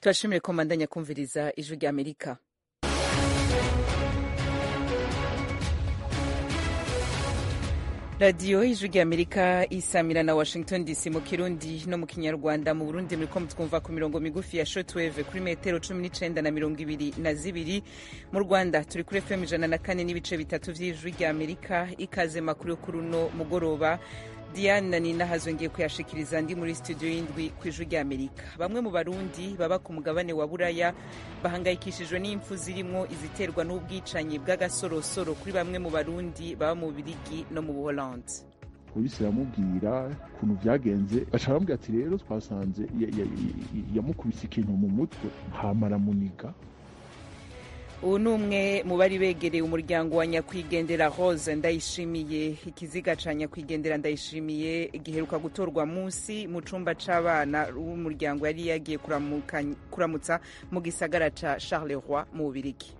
Turashimire ko mubandanya kumviriza Ijwi rya Amerika. Radiyo Ijwi rya Amerika isamira na Washington DC mu Kirundi no mu Kinyarwanda. Mu Burundi muriko mutwumva ku mirongo migufi ya shortwave kuri metero 19 na 22. Mu Rwanda turi kuri FM 104.3 vy'Ijwi rya Amerika. Ikaze makuru yo kuri uno mugoroba. Diane Ninahazwe ngiye kuyashikiriza ndi muri studio y'indwi ku Ijwi rya Amerika. Bamwe mu Barundi baba ku mugabane wa Buraya bahangayikishijwe n'impfu zirimwo iziterwa n'ubwicanyi bw'agasorosoro kuri bamwe mu Barundi baba mu Bubirigi no mu Buholandi. Polisi iramubwira ukuntu vyagenze, baca baramubwira ati rero twasanze yamukubise ikintu mu mutwe hama aramuniga. Ubu ni umwe mu bari begereye umuryango wa nyakwigendera Rose Ndayishimiye. Ikiziga ca nyakwigendera Ndayishimiye giheruka gutorwa munsi mu cumba c'abana w'umuryango yari yagiye kuramutsa mu gisagara ca Charleroi mu Bubirigi.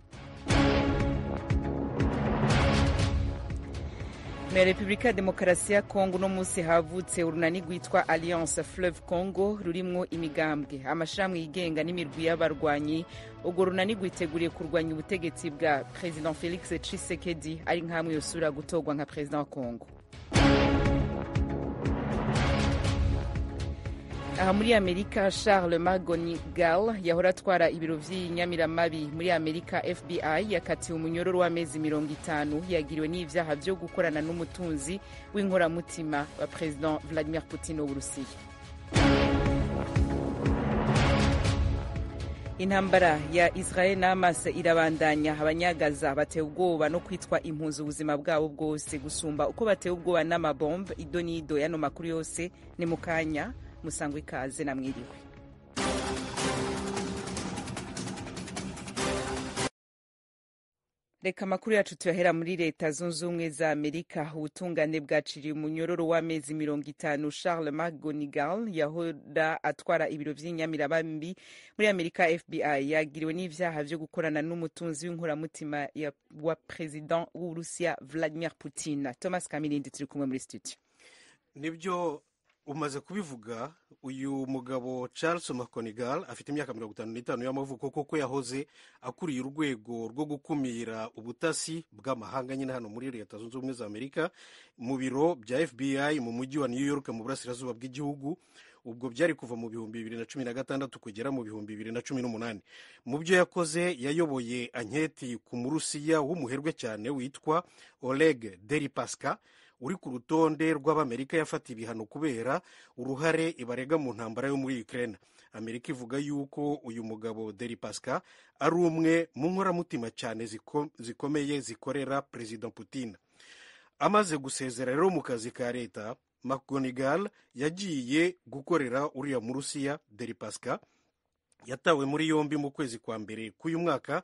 Mu Repubulika ya Demokarasi ya Kongo uno munsi havutse urunani rwitwa Alliance Fleuve Congo rurimwo imigambwe, amashirahamwe yigenga n'imirwi y'abarwanyi. Urwo runani rwiteguriye kurwanya ubutegetsi bwa President Felix Tshisekedi ari nkamwe yosubira gutorwa nka President wa Congo. Aha muri Amerika, Charles McGonigal yahora atwara ibiro vy'inyamiramabi muri Amerika FBI yakatiwe umunyororo w'amezi 50, yagiriwe n'ivyaha vyo gukorana n'umutunzi w'inkoramutima wa President Vladimir Putin w'Uburusiya. Intambara ya Israel na Hamas irabandanya. Abanyagaza batewe ubwoba no kwitwa impunzi ubuzima bwabo bwose gusumba uko batewe ubwoba n'amabombe. Ido n'ido yano makuru yose ni mu kanya. Musangwa ikaze na mwiriwe. Reka amakuru yacu tuyahera muri Leta Zunze Ubumwe za Amerika. Ubutungane bwaciriye umunyororo w'amezi 50 Charles McGonigal yahora atwara ibiro vy'inyamirabambi muri Amerika FBI, yagiriwe n'ivyaha vyo gukorana n'umutunzi w'inkoramutima wa President w'Uburusiya Vladimir Putin. Thomas Kamilindi turi kumwe muri studio. Nibyo umaze kubivuga, uyu mugabo Charles McGonigal afite imyaka 55 y'amavuko, kuko yahoze akuriye urwego rwo gukumira ubutasi bw'amahanga nyine hano muri Leta Zunze Ubumwe za Amerika mu biro bya FBI mu mujyi wa New York mu burasirazuba bw'igihugu. Ubwo byari kuva mu 2016 kugera mu 2018. Mu byo yakoze, yayoboye anketi ku Murusiya w'umuherwe cyane witwa Oleg Deripaska, uri ku rutonde rw'Abamerika yafata ibihano kubera uruhare ibarega mu ntambara yo muri Ukraine. Amerika ivuga yuko uyu mugabo Deripaska ari umwe mu nkoramutima cyane zikomeye zikorera President Putin. Amaze gusezera rero mu kazi ka leta, McGonigal yagiye gukorera uriya Murusiya Deripaska. Yatawe muri yombi mu kwezi kwa mbere k'uyu mwaka.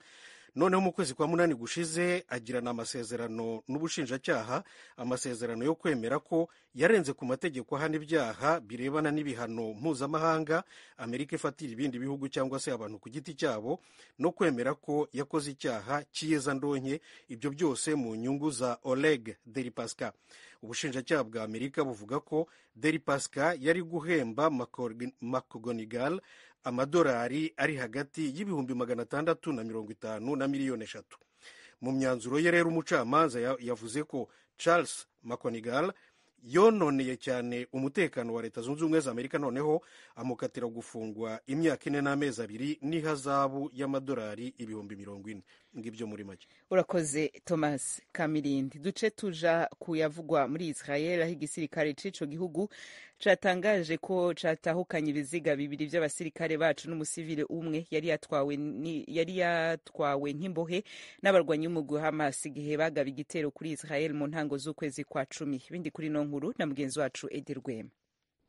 Noneho mu kwezi kwa munani gushize agirana amasezerano n'ubushinjacyaha, amasezerano yo kwemera ko yarenze ku mategeko ahana ibyaha birebana n'ibihano mpuzamahanga Amerika ifatira ibindi bihugu cyangwa se abantu ku giti cyabo, no kwemera ko yakoze icyaha cy'iyezandonke, ibyo byose mu nyungu za Oleg Deripaska. Ubushinjacyaha bwa Amerika buvuga ko Deripaska yari guhemba McGonigal amadolari ari hagati y'650,000 na 3 miliyoni. Mu myanzuro ye rero, umucamanza yavuze ko Charles McGonigal yononeye cyane umutekano wa Leta Zunze Ubumwe za Amerika, noneho amukatira gufungwa imyaka 4 n'amezi 2 n'ihazabu y'amadolari 40,000. Ngibyo muri make. Urakoze Thomas Kamirindi. Duce tuja kuyavugwa muri Israel, aho igisirikare c'ico gihugu catangaje ko catahukanye ibiziga bibiri vy'abasirikare bacu n'umusivile umwe yari yatwawe nk'imbohe n'abarwanyi b'umugwi Hamas igihe bagaba igitero kuri Israel mu ntango z'ukwezi kwa 10. Ibindi kuri no nkuru na mugenzi wacu Edi Rwema.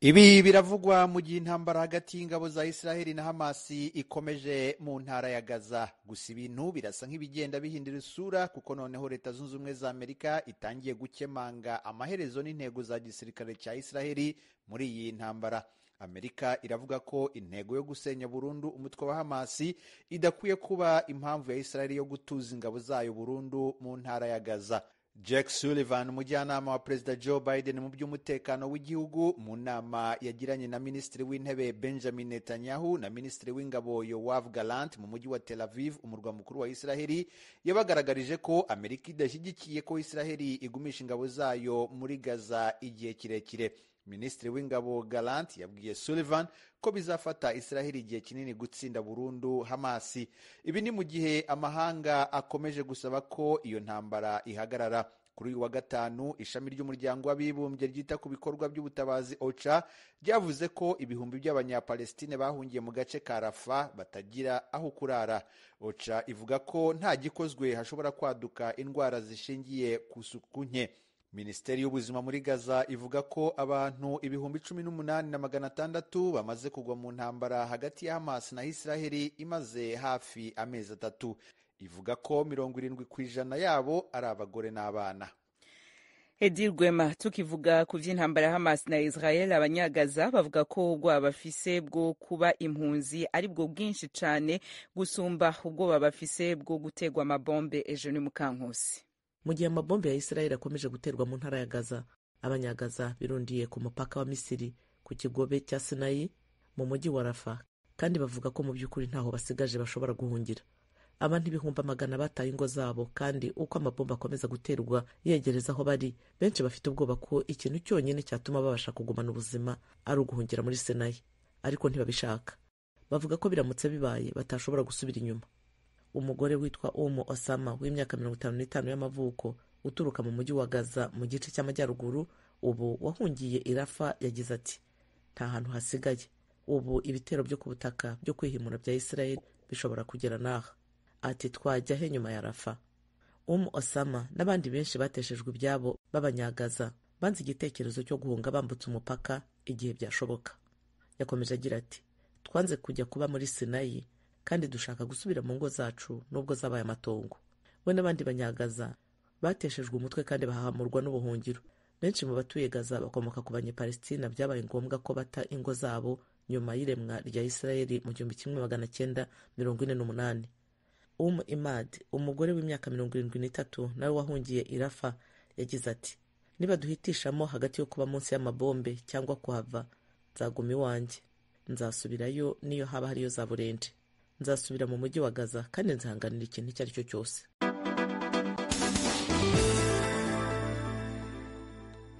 Ibi biravugwa mu gihe intambara hagati y'ingabo za Israheli na Hamasi ikomeje mu ntara ya Gaza. Gusa ibintu birasa nk'ibigenda bihindura isura, kuko noneho Leta Zunze Ubumwe za Amerika itangiye gukemanga amaherezo n'intego za gisirikare cya Israheli muri iyi ntambara. Amerika iravuga ko intego yo gusenya burundu umutwe wa Hamasi idakwiye kuba impamvu ya Israheli yo gutuza ingabo zayo burundu mu ntara ya Gaza. Jack Sullivan, umujyanama wa Perezida Joe Biden mu by'umutekano w'igihugu, mu nama yagiranye na Minisitiri w'Intebe Benjamin Netanyahu na Minisitiri w'Ingabo Yoav Gallant mu mujyi wa Tel Aviv, umurwa mukuru wa Israheli, yabagaragarije ko Amerika idashyigikiye ko Israheli igumisha ingabo zayo muri Gaza igihe kirekire. Minisitiri w'Ingabo Gallant yabwiye Sullivan ko bizafata Israheli igihe kinini gutsinda burundu Hamasi. Ibi ni mu gihe amahanga akomeje gusaba ko iyo ntambara ihagarara. Kuri uyu wa gatanu, ishami ry'umuryango w'abibumbye ryita ku bikorwa by'ubutabazi OCHA ryavuze ko ibihumbi by'abanyapalestine bahungiye mu gace ka Rafa batagira aho kurara. OCHA ivuga ko nta gikozwe hashobora kwaduka indwara zishingiye ku suku nke. Minisiteri y'Ubuzima muri Gaza ivuga ko abantu 18,600 bamaze kugwa mu ntambara hagati ya Hamas na Israheli imaze hafi amezi 3. Ivuga ko 70% yabo ari abagore n'abana. Edi Rwema, tukivuga ku vy'intambara ya Hamas na Israel, abanyagaza bavuga ko ubwoba bafise bwo kuba impunzi ari bwo bwinshi cane gusumba ubwoba bafise bwo gutegwa amabombe. Ejo ni Mukankusi. Mu gihe amabombe ya Israel akomeje guterwa mu ntara ya Gaza, abanyagaza birundiye ku mupaka wa Misiri ku kigobe cya Sinayi mu mujyi wa Rafa, kandi bavuga ko mu by'ukuri ntaho basigaje bashobora guhungira. Abantu 100,000 bataye ingo zabo, kandi uko amabombe akomeza guterwa yegereza aho bari, benshi bafite ubwoba ko ikintu cyonyine cyatuma babasha kugumana ubuzima ari uguhungira muri Sinayi, ariko ntibabishaka. Bavuga ko biramutse bibaye batashobora gusubira inyuma. Umugore witwa Umu Osama w'imyaka 55 y'amavuko, uturuka mu mujyi wa Gaza mu gice cy'amajyaruguru, ubu wahungiye i Rafa, yagize ati: nta hantu hasigaye. Ubu ibitero byo ku butaka byo kwihimura bya Israel bishobora kugera n'aha. Ati: twajya he nyuma ya Rafa? Umu Osama n'abandi benshi bateshejwe ibyabo b'abanyagaza banze igitekerezo cyo guhunga bambutse umupaka igihe byashoboka. Yakomeje agira ati: twanze kujya kuba muri Sinayi kandi dushaka gusubira mu ngo zacu nubwo zabaye amatongo. We n'abandi banyagaza bateshejwe umutwe kandi bahahamurwa n'ubuhungiro. Benshi mu batuye Gaza bakomoka ku banyepalestina byabaye ngombwa ko bata ingo zabo nyuma y'iremwa rya Israeli mu 1948. Imad, umugore w'imyaka 73 nawe wahungiye i Rafa, yagize ati: niba duhitishamo hagati yo kuba munsi y'amabombe cyangwa kuhava, nzaguma iwanjye. Nzasubirayo niyo haba hariyo za burende. Nzasubira mu mujyi wa Gaza kandi nzihanganira ikintu icyo ari cyo cyose.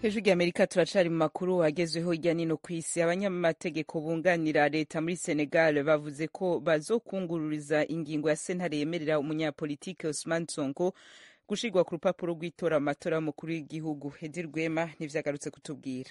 Hejuru y'Amerika turacari mu makuru agezweho hirya nino ku isi. Abanyamategeko bunganira leta muri Senegal bavuze ko bazokungururiza ingingo ya sentare yemerera umunyapolitike Ousmane Sonko gushirwa ku rupapuro rw'itora mu matora y'umukuru w'igihugu. Edi Rwema ntivyagarutse kutubwira.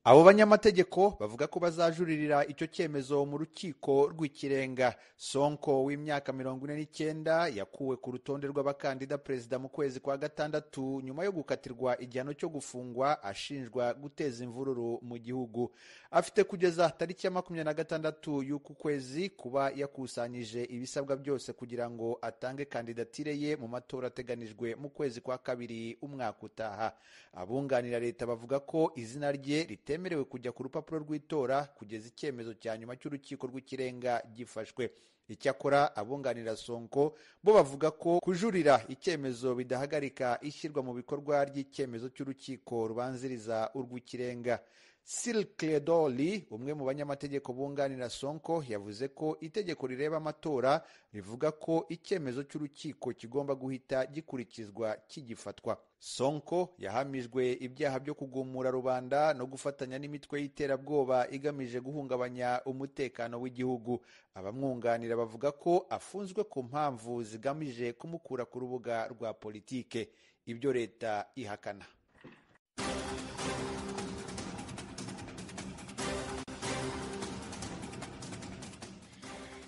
Abo banyamategeko bavuga ko bazajuririra icyo cyemezo mu rukiko rw'ikirenga. Sonko w'imyaka 49 yakuwe ku rutonde rw'abakandida perezida mu kwezi kwa gatandatu nyuma yo gukatirwa igihano cyo gufungwa ashinjwa guteza imvururu mu gihugu. Afite kugeza tariki ya 26 y'uku kwezi kuba yakusanyije ibisabwa byose kugira ngo atange kandidatire ye mu matora ateganijwe mu kwezi kwa kabiri umwaka utaha. Abunganira leta bavuga ko izina rye ritemerewe kujya ku rupapuro rw'itora kugeza icyemezo cya nyuma cy'urukiko rw'ikirenga gifashwe. Icyakora abunganira Sonko bo bavuga ko kujurira icyemezo bidahagarika ishyirwa mu bikorwa ry'icyemezo cy'urukiko rubanziriza urw'ikirenga. Cyril Cledoli, umwe mu banyamategeko bunganira Sonko, yavuze ko itegeko rireba amatora rivuga ko icyemezo cy'urukiko kigomba guhita gikurikizwa kigifatwa. Sonko yahamijwe ibyaha byo kugumura rubanda no gufatanya n'imitwe y'iterabwoba igamije guhungabanya umutekano w'igihugu. Abamwunganira bavuga ko afunzwe ku mpamvu zigamije kumukura ku rubuga rwa politike, ibyo leta ihakana.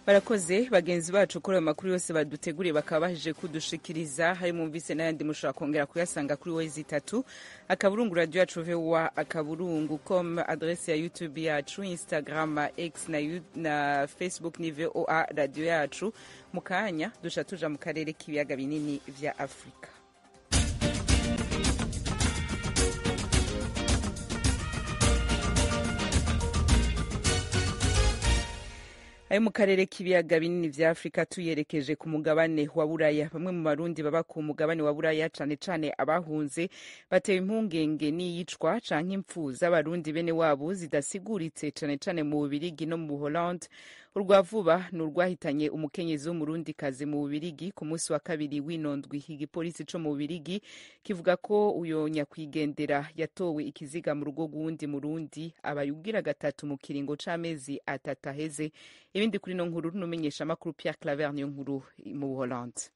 Barakoze bagenzi bacu kuri ayo makuru yose baduteguriye bakaba bahejeje kudushikiriza. Hari mwumvise n'ayandi mushobora kongera kuyasanga kuri wezi itatu akaburungu radio yacu voa akaburungu com, adresse ya YouTube yacu, Instagram, X na Facebook ni VOA radio yacu. Mu kanya duca tuja mu karere k'ibiyaga binini vya Afrika. Ayo mu karere k'ibiyaga binini vya Afrika tuyerekeje ku mugabane wa Buraya. Bamwe mu Barundi baba ku mugabane wa Buraya, cane cane abahunze, batewe impungenge n'iyicwa canke impfu z'Abarundi bene wabo zidasiguritse, cane cane mu Bubirigi no mu Buholande. Urwa vuba ni urwahitanye umukenyezi w'Umurundikazi mu Bubirigi ku munsi wa kabiri w'inondwi. Igipolisi co mu Bubirigi kivuga ko uyo nyakwigendera yatowe ikiziga mu rugo rw'uwundi Murundi, abaye ugira gatatu mu kiringo c'amezi 3 aheze. Ibindi kuri no nkuru n'umenyeshamakuru Pierre Claver niyo nkuru mu Buholande.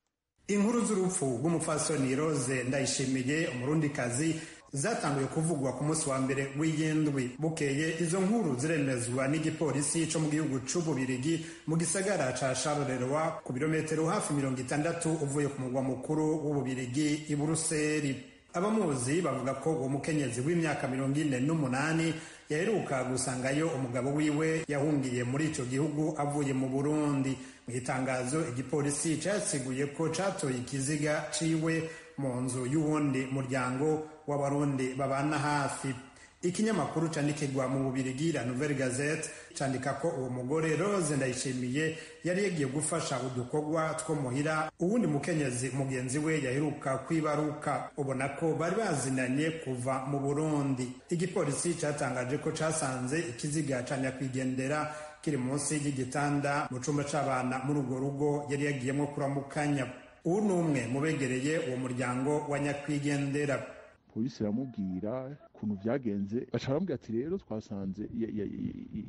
Inkuru z'urupfu rw'umupfasoni Rose Ndayishimiye, Umurundikazi, zatanguye kuvugwa ku munsi wa mbere w'iyindwi. Bukeye izo nkuru ziremezwa n'igipolisi co mu gihugu c'Ububirigi mu gisagara ca Charleroi, ku birometero hafi 60 uvuye ku mugwa mukuru w'Ububirigi i Buruseli. Abamuzi bavuga ko uwo mukenyezi w'imyaka 48 yaheruka gusangayo umugabo wiwe yahungiye muri ico gihugu avuye mu Burundi. Mu itangazo, igipolisi casiguye ko catoye ikiziga ciwe mu nzu y'uwundi muryango w'Abarundi babana hafi. Ikinyamakuru candikirwa mu Bubirigi, La Nouvelle Gazette, candika ko uwo mugore Rose Ndayishimiye yari yagiye gufasha udukorwa two muhira uwundi mukenyezi mugenzi we yaheruka kwibaruka, ubona ko bari bazinanye kuva mu Burundi. Igipolisi catangaje ko casanze ikiziga ca nyakwigendera kiri munsi y'igitanda mu cumba c'abana muri urwo rugo yari yagiyemwo kuramukanya. Uwu ni umwe mu begereye uwo muryango wa nyakwigendera. Polisi iramubwira ukuntu byagenze, baca baramubwira ati rero twasanze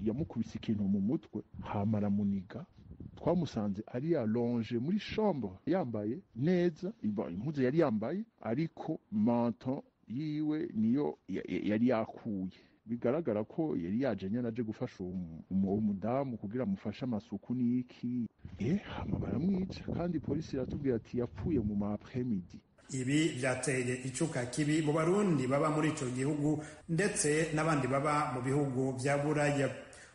yamukubise ikintu mu mutwe, hama aramuniga. Twamusanze ari yalonje muri chambre, yambaye neza impuzu yari yambaye, ariko manton yiwe niyo yari yakuye. Bigaragara ko yari yaje nyene aje gufasha uwo mudamu kugira amufashe amasuku n'iki. Hama baramwica, kandi polisi iratubwira ati yapfuye mu ma après-midi. Ibi vyateye icuka kibi mu Barundi baba muri ico gihugu ndetse n'abandi baba mu bihugu vya Buraya.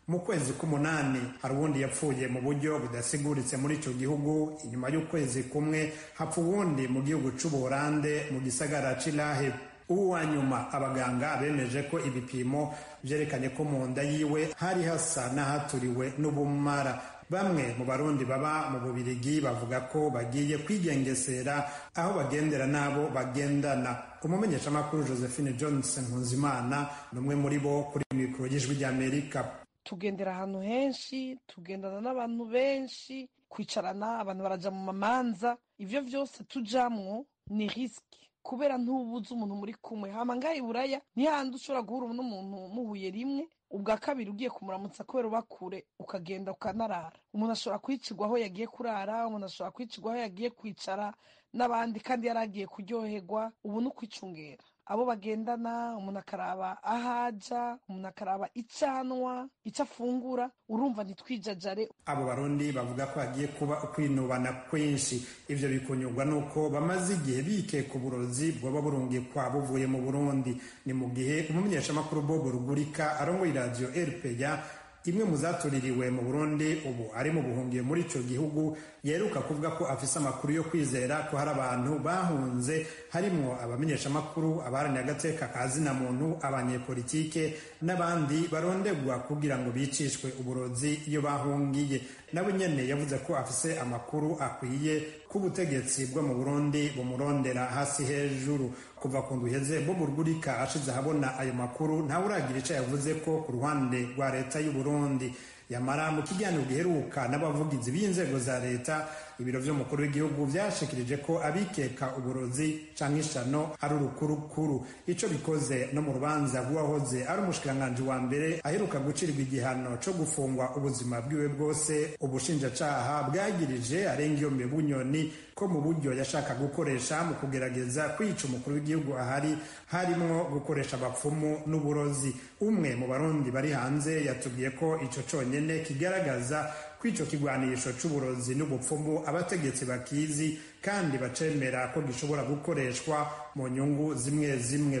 Mu kwezi k'umunani hari uwundi yapfuye mu buryo budasiguritse muri ico gihugu. Inyuma y'ukwezi kumwe hapfa uwundi mu gihugu c'Ubuholande mu gisagara c'Ilahe. Ubu wa nyuma abaganga bemeje ko ibipimo vyerekanye ko mu nda yiwe hari hasa n'ahaturiwe n'ubumara. Bamwe mu Barundi baba mu Bubirigi bavuga ko bagiye kwigengesera aho bagendera n'abo bagendana. Umumenyeshamakuru Josephine Johnson Nkunzimana ni umwe muri bo kuri mikoro y'Ijwi ry'Amerika. Tugendera ahantu henshi, tugendana n'abantu benshi, kwicarana, abantu baraja mu mamanza, ivyo vyose tujamwo ni risque kubera ntubuze umuntu muri kumwe. Hama ngaha i Buraya ni hahandi ushobora guhura n'umuntu muhuye rimwe, ubwa kabiri ugiye kumuramutsa kubera uba kure, ukagenda ukanarara. Umuntu ashobora kwicirwa aho yagiye kurara, umuntu ashobora kwicirwa aho yagiye kwicara n'abandi kandi yari agiye kuryoherwa. Ubu ni ukwicungera abo bagendana, umuntu akaraba aho aja, umuntu akaraba ico anywa, ico afungura. Urumva ntitwijajare. Abo Barundi bavuga ko hagiye kuba ukwinubana kwinshi. Ivyo bikunyurwa nuko bamaze igihe bikeka uburozi bwoba burungikwa buvuye mu Burundi. Ni mu gihe umumenyeshamakuru Bob Rugurika arongoye iradiyo RPA, imwe mu zatuririwe mu Burundi, ubu ari mu buhungiye muri ico gihugu, yeruka kuvuga ko afise amakuru yo kwizera ko hari abantu bahunze, harimwo abamenyeshamakuru, abaharanira agateka ka zina muntu, abanyepolitike n'abandi barondegwa kugira ngo bicishwe uburozi iyo bahungiye. Nawe nyene yavuze ko afise amakuru akwiye ko ubutegetsi bwo mu Burundi bumurondera hasi hejuru. Kuva ku ndwi iheze Bob Rugurika ashize ahabona ayo makuru, ntawe uragira ico yavuze ko ku ruhande rwa leta y'u Burundi. Yamara mu kiganiro giheruka n'abavugizi b'inzego za leta, ibiro vy'umukuru w'igihugu vyashikirije ko abikeka uburozi canke ishano ari urukurukuru. Ico bikoze no mu rubanza rw'uwahoze ari umushikiranganji wa mbere aheruka gucirwa igihano co gufungwa ubuzima bwiwe bwose, ubushinjacaha bwagirije Arengiyombe Bunyoni ko mu buryo yashaka gukoresha mu kugerageza kwica umukuru w'igihugu ahari harimwo gukoresha abapfumu n'uburozi. Umwe mu Barundi bari hanze yatubwiye ko ico conyene kigaragaza ko ico kigwanisho c'uburozi n'ubupfumu abategetsi bakizi kandi bacemera ko gishobora gukoreshwa mu nyungu zimwe zimwe.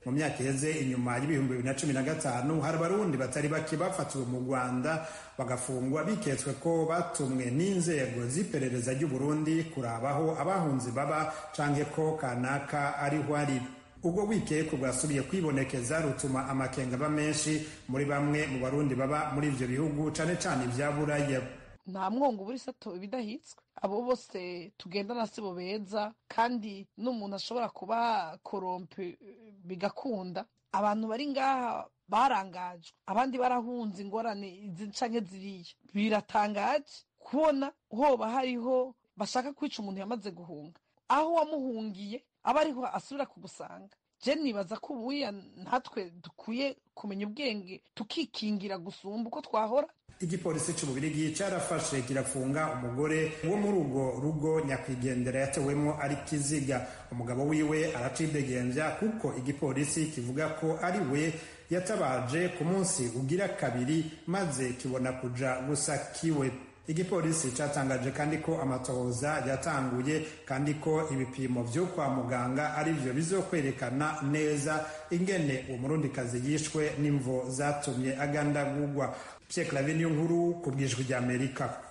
Mu myaka iheze inyuma y'2015 hari Abarundi batari bake bafatiwe mu Rwanda bagafungwa biketswe ko batumwe n'inzego z'iperereza ry'u Burundi kurabaho abahunze baba canke ko kanaka ariho ari. Ubwo wikeko bwasubiye kwibonekeza rutuma amakenga aba menshi muri bamwe mu Barundi baba muri ivyo bihugu, cane cane ivya Buraya. Nta mwongo buri sato ibidahitswe, abo bose tugendana sibo beza, kandi n'umuntu ashobora kuba korompe bigakunda. Abantu bari ngaha barangajwe, abandi barahunze ingorane izi canke ziriya. Biratangaje kubona hoba hariho bashaka kwica umuntu yamaze guhunga, aho wamuhungiye aba ariho asubira kugusanga. Je nibaza ko ubuya natwe dukwiye kumenya ubwenge tukikingira gusumba uko twahora. Igipolisi c'Ububirigi carafashe kirafunga umugore wo muri urwo rugo nyakwigendera yatewemwo ari kiziga. Umugabo wiwe aracidegembya kuko igipolisi kivuga ko ari we yatabaje ku munsi ugira kabiri, maze kibona kuja gusakiwe. Igipolisi catangaje kandi ko amatohoza yatanguye, kandi ko ibipimo vyo kwa muganga ari vyo bizokwerekana neza ingene uwo murundikazi yishwe n'imvo zatumye agandagurwa. Pierre Claver Niyonkuru ku bw'Ijwi ry'Amerika.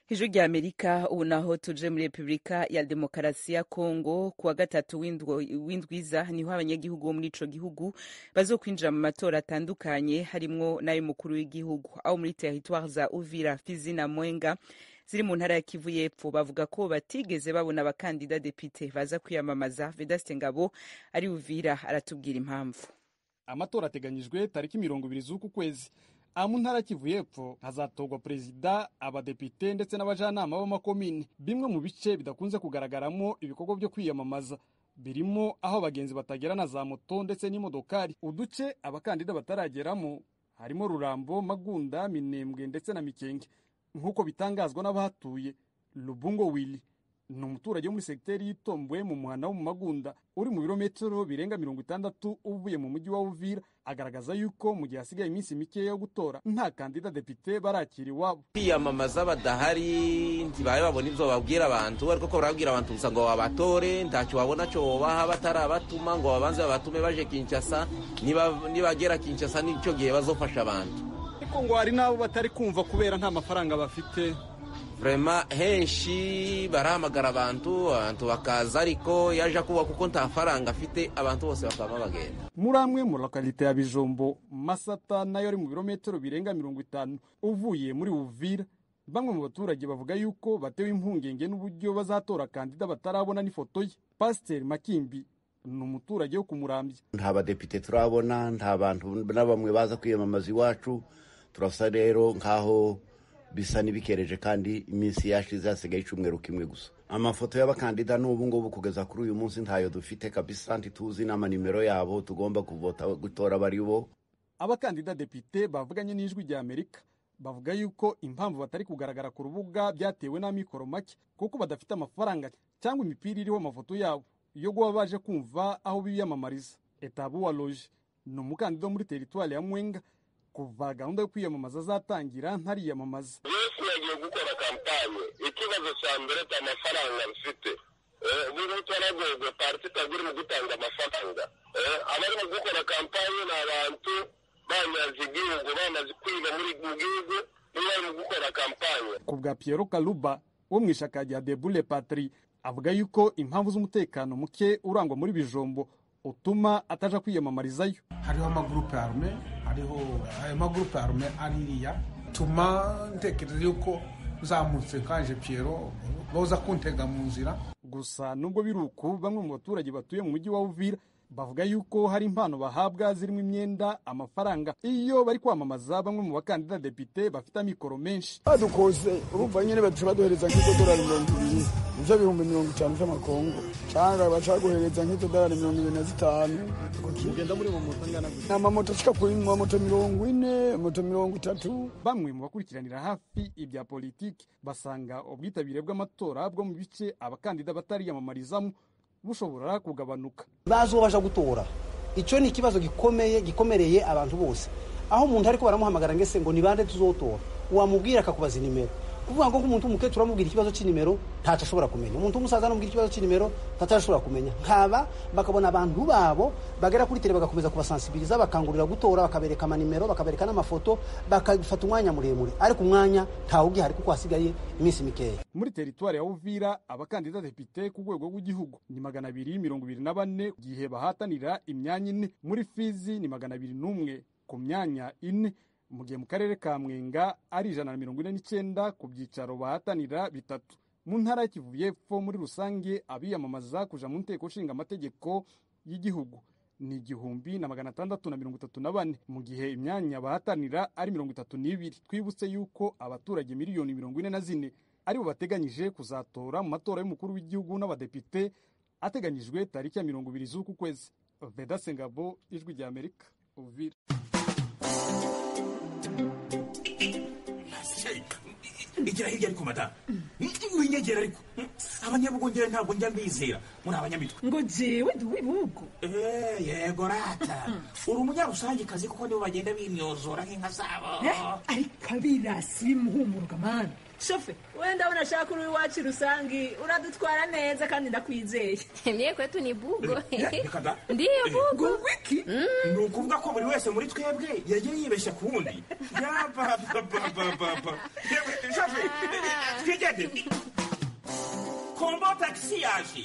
Ijwi rya Amerika. Ubu naho tuje muri Repubulika ya Demokarasi ya Kongo. Kuwa gatatu w'indwiza niho abanyagihugu bo muri ico gihugu bazokwinjira mu matora atandukanye, harimwo n'ay'umukuru w'igihugu. Aho muri territoire za Uvira, Fizi na Mwenga ziri mu ntara ya Kivu y'Epfo bavuga ko batigeze babona abakandida depite baza kwiyamamaza. Vedaste Ngabo ari Uvira aratubwira impamvu. Amatora ateganyijwe tariki 20 z'uku kwezi. Mu ntara Kivu y'Epfo hazatorwa perezida, abadepite ndetse n'abajanama b'amakomine. Bimwe mu bice bidakunze kugaragaramo ibikorwa byo kwiyamamaza birimo aho abagenzi batagera na za moto ndetse n'imodokari. Uduce abakandida batarageramo harimo Rurambo, Magunda, Minembwe ndetse na Mikenge, nk'uko bitangazwa n'abahatuye. Lubungo Willy ni umuturage wo muri segiteri y'Itombwe mu muhana wo mu Magunda uri mu birometero birenga 60 uvuye mu mujyi wa Uvira, agaragaza yuko mu gihe hasigaye iminsi mike yo gutora nta kandida depite barakira iwabo. Kwiyamamaza badahari, ntibaye babona ibyo babwira abantu, ariko ko barabwira abantu gusa ngo babatore, ntacyo babona cyo bobaha batarabatuma ngo babanze babatume baje Kinshasa, nibagera Kinshasa nicyo gihe bazofasha abantu. Ariko ngo hari n'abo batari kumva kubera nta mafaranga bafite. Vrema henshi barahamagara abantu bakaza, ariko yaje kuba kuko nta faranga afite, abantu bose bakaba bagenda. Muri amwe mu lokalite ya Bijombo, Masata nayo ari mu birometero birenga 50 uvuye muri Uvira, bamwe mu baturage bavuga yuko batewe impungenge n'uburyo bazatora kandida batarabona n'ifoto ye. Pasteur Makimbi ni umuturage wo kumurambya. Nta badepite turabona, nta bantu na bamwe baza kwiyamamaza iwacu. Turasa rero nkaho bisa n'ibikereje, kandi iminsi yashize hasigaye icyumweru kimwe gusa. Amafoto y'abakandida n'ubu ngubu kugeza kuri uyu munsi ntayo dufite kabisa, ntituzi n'amanimero yabo tugomba kuvota gutora bari bo. Abakandida depite bavuganye n'Ijwi rya Amerika bavuga yuko impamvu batari kugaragara ku rubuga byatewe n'amikoro make, kuko badafite amafaranga cyangwa imipira iriho amafoto yabo yo guba baje kumva aho biyamamariza. Etabu wa Loge ni umukandida wo muri teritwari ya Mwenga. Kuva gahunda yo kwiyamamaza azatangira ntariyamamaza. Yesu yagiye gukora kampanye, ikibazo cya mbere cy'amafaranga mfite ubu twaragowe, parti itagura mu gutanga amafaranga. Abari mu gukora kampanye ni abantu bamaze igihugu, bamaze kwiga muri mu gihugu, nibo bari mu gukora kampanye. Ku bwa Piero Kaluba wo mu ishaka rya Debule Patri, avuga yuko impamvu z'umutekano muke urangwa muri Bijombo utuma ataja kwiyamamarizayo. Hariho amagurupe arme, hariho ayo magurupe arme aririya tuma ntekereza yuko uzamutse kanje Piero boza kuntega mu nzira. Gusa nubwo biruku, bamwe mu baturage batuye mu mujyi wa Uvira bavuga yuko hari impano bahabwa zirimo imyenda, amafaranga iyo bari kwamamaza bamwe mu bakandida depite bafite amikoro menshi. Badukoze urumva nyine baduca baduhereza nk'idolari 20 ivyo 50,000 vy'amakongo, cyangwa bacaguhereza nk'idolari 25. Ugenda muri mu moto angana gute? Amamoto ashika kuri moto 40, moto 30. Bamwe mu bakurikiranira hafi ibya politiki basanga ubwitabire bw'amatora bwo mu bice abakandida batariyamamarizamo bushobora kugabanuka. Bazobasha gutora, icyo ni ikibazo gikomeye gikomereye abantu bose. Aho umuntu ariko baramuhamagara ngese ngo ni bande tuzotora, wamubwira akakubaza inimero, Kuvuga ngo nk'umuntu w'umukecuru amubwira ikibazo c'inimero ntaco ashobora kumenya, umuntu w'umusaza amubwira ikibazo c'inimero ntaco ashobora kumenya. Nkaba bakabona abantu babo bagera kuri tele bagakomeza kubasensibiliza, bakangurira gutora, bakabereka amanimero, bakabereka n'amafoto, bakafata umwanya muremure, ariko umwanya ntawugihari kuko hasigaye iminsi mikeya. Muri teritwari ya Uvira abakandida depite ku rwego rw'igihugu ni 224 gihe bahatanira imyanya ine. Muri Fizi ni 201 ku myanya ine, mu gihe mu karere ka Mwenga ari 149 ku byicaro bahatanira bitatu. Mu ntara ya Kivu y'Epfo muri rusange abiyamamaza kuja mu nteko nshinga amategeko y'igihugu ni 1634, mu gihe imyanya bahatanira ari 32. Twibutse yuko abaturage miliyoni 44 aribo bateganyije kuzatora mu matora y'umukuru w'igihugu n'abadepite ateganyijwe tariki ya 20 z'uku kwezi. Veda Sengabo, Ijwi rya Amerika, Uvira. Igira hirya ariko madamu, winyegera ariko abanyabugongera ntabwo njya mbizera muri abanyamitwe. Ngo jewe ndi uw'ibihugu. Yego rata, uri umunyarusangikazi kuko nibo bagenda bimyozora nk'inka zabo. Ariko abirasi bimuhumuruka mana. Shofe, wenda ndabona ashaka uri iwacu rusangi uradutwara neza kandi ndakwizeye. Mie kwetu ni bugo. Ndiyo bugo. Wiki? Ni ukuvuga ko buri wese muri twebwe yagiye yibeshya ku wundi. Yabababababa. Shofe, twigende. Kombo taxi yaje.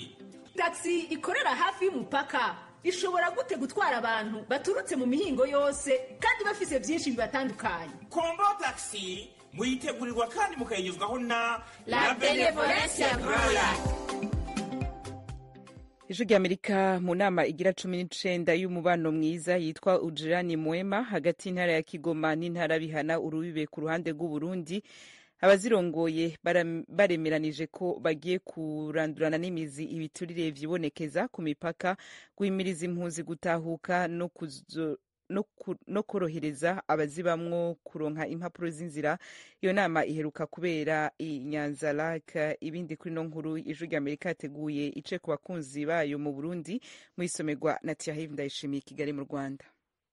Taxi ikorera hafi y'umupaka ishobora gute gutwara abantu baturutse mu mihingo yose kandi bafise byinshi bibatandukanye. Kombo taxi muyitegurirwa kandi mukayigezwaho na La Benevolencia Royal. Ijwi rya Amerika mu nama igira 19 y'umubano mwiza yitwa Ujirani Mwema hagati y'intara ya Kigoma n'intara bihana urubibe ku ruhande rw'u Burundi, abazirongoye baremeranije ko bagiye kurandurana n'imizi ibiturire vyibonekeza ku mipaka, guhimiriza impunzi gutahuka no korohereza abazibamwo kuronka impapuro z'inzira. Iyo nama iheruka kubera i Nyanza Lac. Ibindi kuri no nkuru Ijwi rya Amerika yateguye ice ku bakunzi bayo mu Burundi, muyisomerwa na Thierry Ndayishimiye, Kigali mu Rwanda.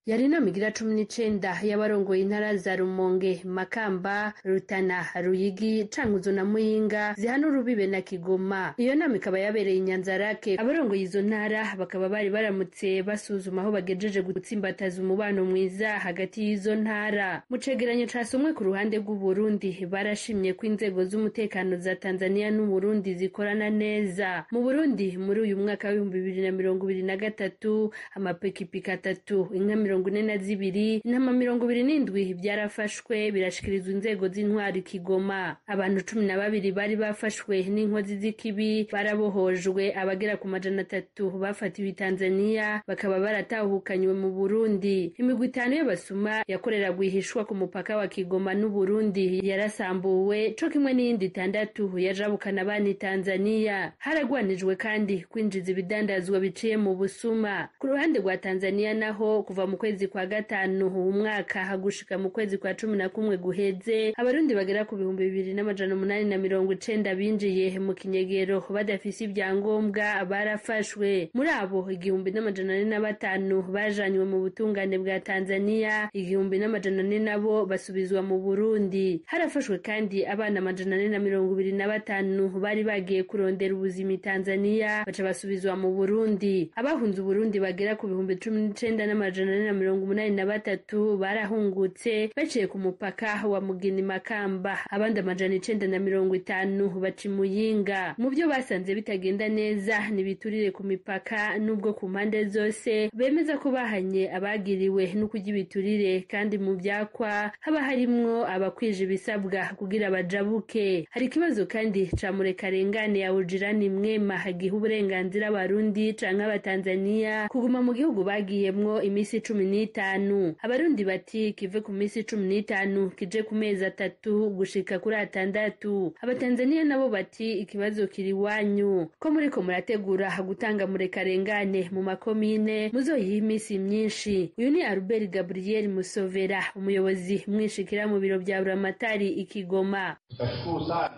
Yari inama igira 19 y'abarongoye intara za Rumonge, Makamba, Rutana, Ruyigi, Cankuzo na Muyinga zihana urubibe na Kigoma. Iyo nama ikaba yabereye i Nyanza Lake. Abarongoye izo ntara bakaba bari baramutse basuzuma aho bagejeje gutsimbataza umubano mwiza hagati y'izo ntara. Mu cegeranyo casomwe ku ruhande rw'u Burundi, barashimye ko inzego z'umutekano za Tanzania n'u Burundi zikorana neza. Mu Burundi muri uyu mwaka wa 2023 amapikipiki 3, inka 42, intama 27 byarafashwe birashikirizwa inzego z'intwari Kigoma. Abantu 12 bari bafashwe n'inkozi z'ikibi barabohojwe, abagera ku 300 bafatiwe Tanzania bakaba baratahukanywe mu Burundi. Imigwi 5 y'abasuma yakorera rwihishwa ku mupaka wa Kigoma n'u Burundi yarasambuwe, co kimwe n'iyindi 6 yajabukana bani Tanzania. Haragwanijwe kandi kwinjiza ibidandazwa biciye mu busuma. Ku ruhande rwa Tanzania naho, kuva mu kwezi kwa 5 umwaka hagushika mu kwezi kwa 11 guheze, abarundi bagera ku 2890 binjiye mu kinyegero badafise ibyangombwa barafashwe. Muri abo 1405 bajanywe mu butungane bwa Tanzania, 1400 nabo basubizwa mu Burundi. Harafashwe kandi abana 425 bari bagiye kurondera ubuzima Tanzania baca basubizwa mu Burundi. Abahunze Uburundi bagera ku 19483 barahungutse baciye ku mupaka wa Mugini Makamba, abandi 950 baca Muyinga. Mu byo basanze bitagenda neza ni biturire ku mipaka, nubwo ku mpande zose bemeza ko bahanye abagiriwe no kurya ibiturire, kandi mu byakwa haba harimwo abakwije ibisabwa kugira bajabuke. Hari ikibazo kandi ca murekarengane ya Ujirani Mwema giha uburenganzira abarundi canke abatanzania kuguma mu gihugu bagiyemwo imisi 15. Abarundi bati kive ku misi 15 kije ku mezi 3 gushika kuri 6. Abatanzania nabo bati ikibazo kiri wanyu ko muriko murategura gutanga murekarengane mu makomine muzoyiha imisi myinshi. Uyu ni Albert Gabriel Musovera, umuyobozi mwishikira mu biro bya Buramatari i Kigoma.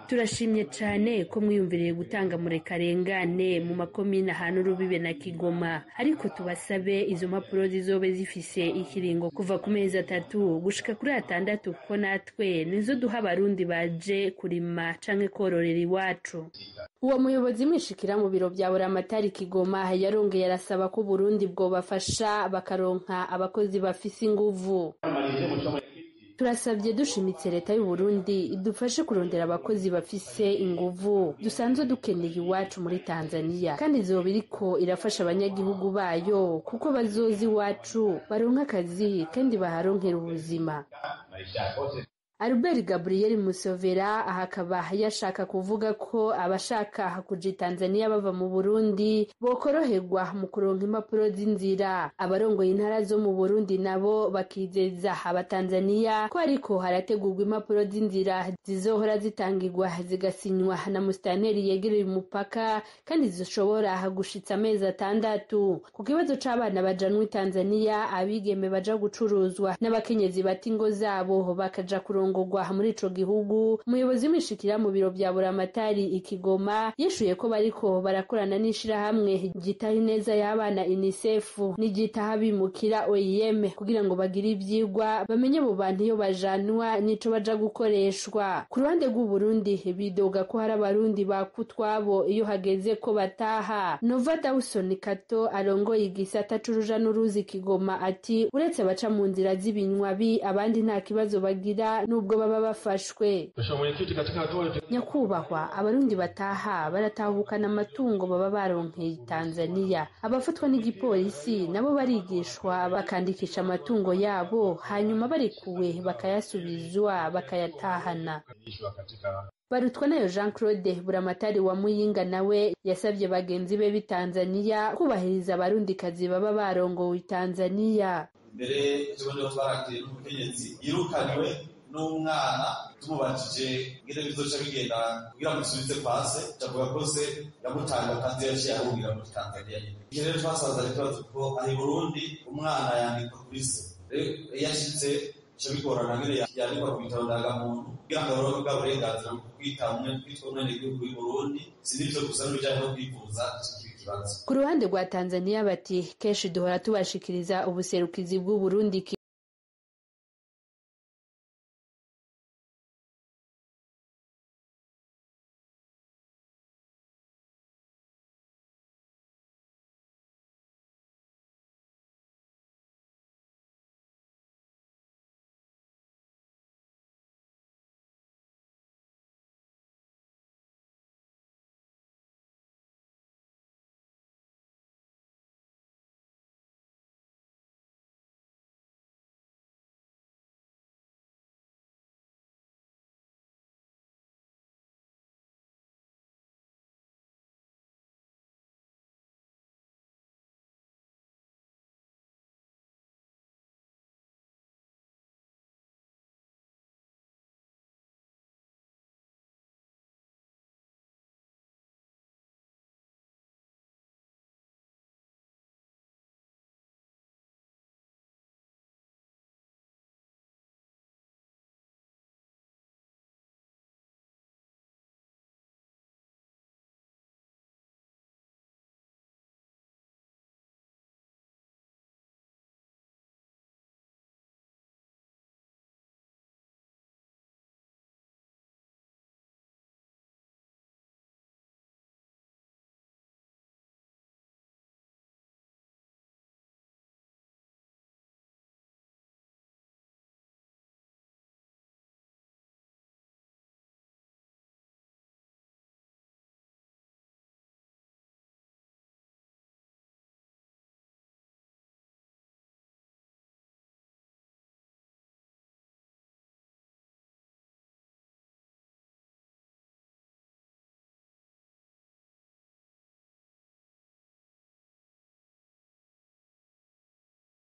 Turashimye cane ko mwiyumviriye gutanga murekarengane mu makomine ahantu urubibe na Kigoma, ariko tubasabe izo mpapuro zizobe zifise zifise ikiringo kuva ku mezi 3 gushika kuri 6, kuko natwe nizo duha abarundi baje kurima canke kororera iwacu. Uwo muyobozi mwishikira mu biro vya Buramatari Kigoma yarongeye arasaba ko Burundi bwobafasha bakaronka abakozi bafise inguvu. Turasabye dushimitse leta y'u Burundi idufashe kurondera abakozi bafise inguvu dusanzwe dukeneye iwacu muri Tanzania, kandi izoba iriko irafasha abanyagihugu bayo kuko bazoza iwacu baronka akazi kandi baharonkera ubuzima. Albert Gabriel Musovera aha akaba yashaka kuvuga ko abashaka kuja Tanzania bava mu Burundi bokoroherwa mu kuronka impapuro z'inzira. Abarongoye intara zo mu Burundi nabo bakizeza abatanzania ko ariko harategurwa impapuro z'inzira zizohora zitangirwa zigasinywa na musitanteri yegereye umupaka, kandi zishobora gushitsa amezi 6. Ku kibazo c'abana bajanwa Tanzania, abigeme baja gucuruzwa n'abakenyezi bata ingo zabo bakaja kurongo muri ico gihugu, umuyobozi w'imishikira mu biro vya Buramatari Ikigoma yishuye ko bariko barakorana n'ishirahamwe ryitaho ineza y'abana UNICEF n'iryitaho abimukira OIM kugira ngo bagire ivyigwa bamenye abo bantu iyo bajanwa n'ico baja gukoreshwa. Ku ruhande rw'u Burundi bidoga ko hari abarundi bakutwabo iyo hageze ko bataha. Nova Dawson Kato arongoye igisata c'uruja n'uruza Kigoma ati uretse abaca mu nzira z'ibinywabi abandi nta kibazo bagira nubwo baba bafashwe. Nyakubahwa, abarundi bataha baratahukana amatungo baba baronkeye Tanzania. Abafatwa n'igipolisi nabo barigishwa bakandikisha amatungo yabo, hanyuma barekuwe bakayasubizwa bakayatahana. Barutwanayo Jean Claude Buramatari wa Muyinga nawe yasabye bagenzi be b'i Tanzania kubahiriza abarundikazi baba barongowe Tanzania. Mbere tubone twarakiriye n'umukenyezi yirukanywe n'umwana, tumubajije ngene bizoca bigenda kugira ngo musubize kwa se, avuga ko se yamutanga kandi yaciye ahungira muri Tanzania nyene. Ivyo rero twasanze ari ikibazo kuko aha i Burundi umwana yandikwa kuri se, iyo ashitse bica bigorana ngene yandikwa ku bitabo ndangamuntu kugira ngo aronke bwa burenganzira bwo kwita kwitwa umwenegihugu w'i Burundi. Si n'ivyo gusa n'ibijanye no kwivuza kiba ikibazo. Ku ruhande rwa Tanzania bati kenshi duhora tubashikiriza ubuserukizi bw'u Burundi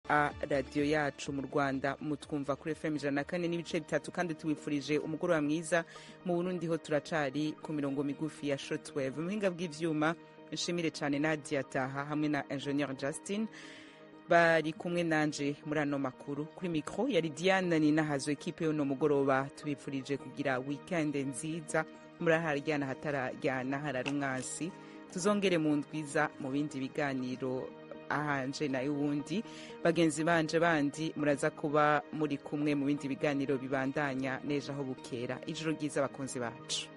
A radiyo yacu mu Rwanda mutwumva kuri FM 104.3, kandi tubifurije umugoroba mwiza. Mu Burundi ho turacari ku mirongo migufi ya shortwave. Mu buhinga bw'ivyuma nshimire cyane Nadia Taha hamwe na Engineer Justin bari kumwe nanje muri ano makuru. Kuri micro yari Diane Ninahazo. Equipe yo no mugoroba tubifurije kugira weekend nziza, muraharyana hatararyana harari umwansi. Tuzongere mu ndwiza mu bindi biganiro. Ahanje nayo uwundi bagenzi banje bandi muraza kuba muri kumwe mu bindi biganiro bibandanya n'ejo aho bukera. Ijoro ryiza, abakunzi bacu.